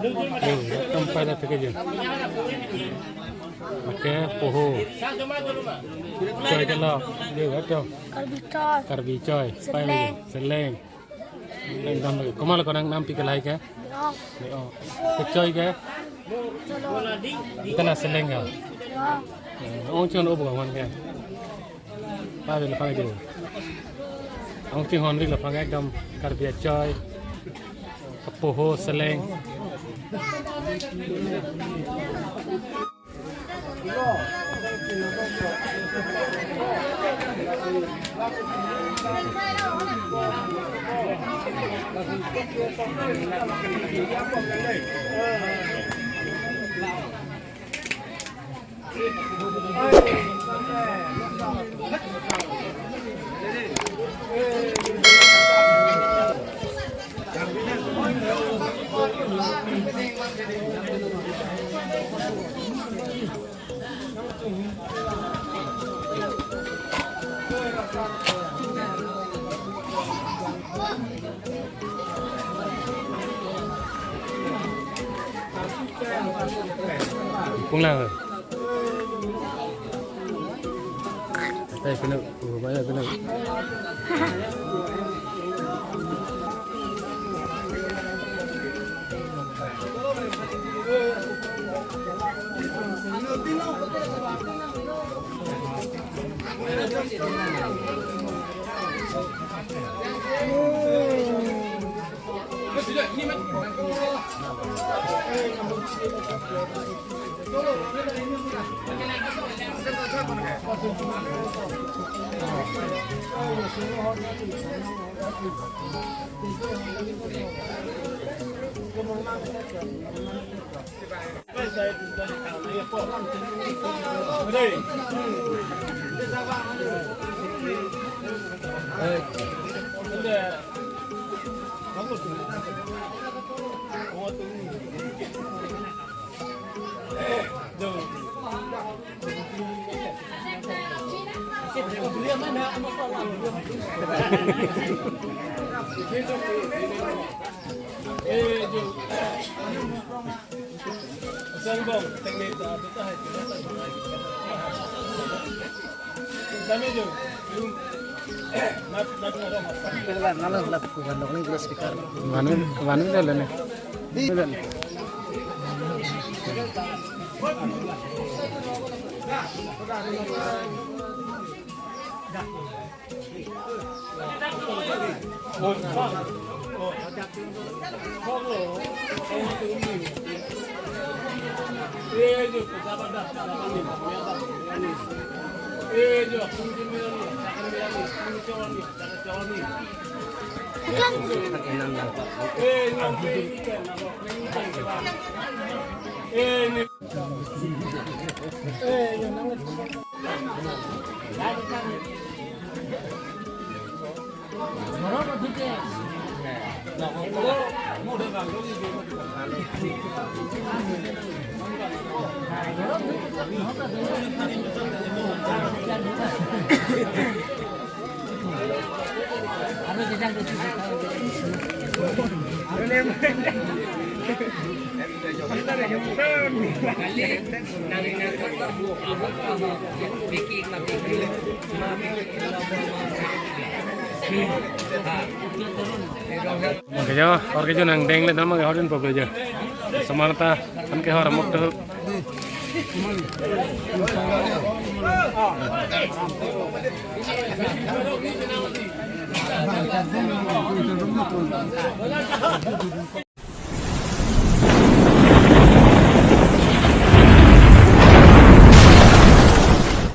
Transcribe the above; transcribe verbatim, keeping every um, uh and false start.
Yo, ekdom pai la thek jo. Lake poho. Choi ke lo. Yo, ekdom. Karbi choi. Karbi choi. Pai la jo. Seleng. Seleng. Ekdom lake. Komat lo konang nampi ke lahai ke? Yo. Yo. Kechoi ke? Cholo. Itan seleng ke? Yo. Eh, ong chon obo kawan ke. Pai lapang jo. Ong chinghon ri lapang ekdom Karbi achoi. Kapoho seleng. Punglang. Tayo, pinu, oh, bayo, pinu. Speaker. Manu, manu dale ne. Di. Oke jo, oke jo nang deng le nama ke horin pop le jo. Samanata an ke hor mok tu.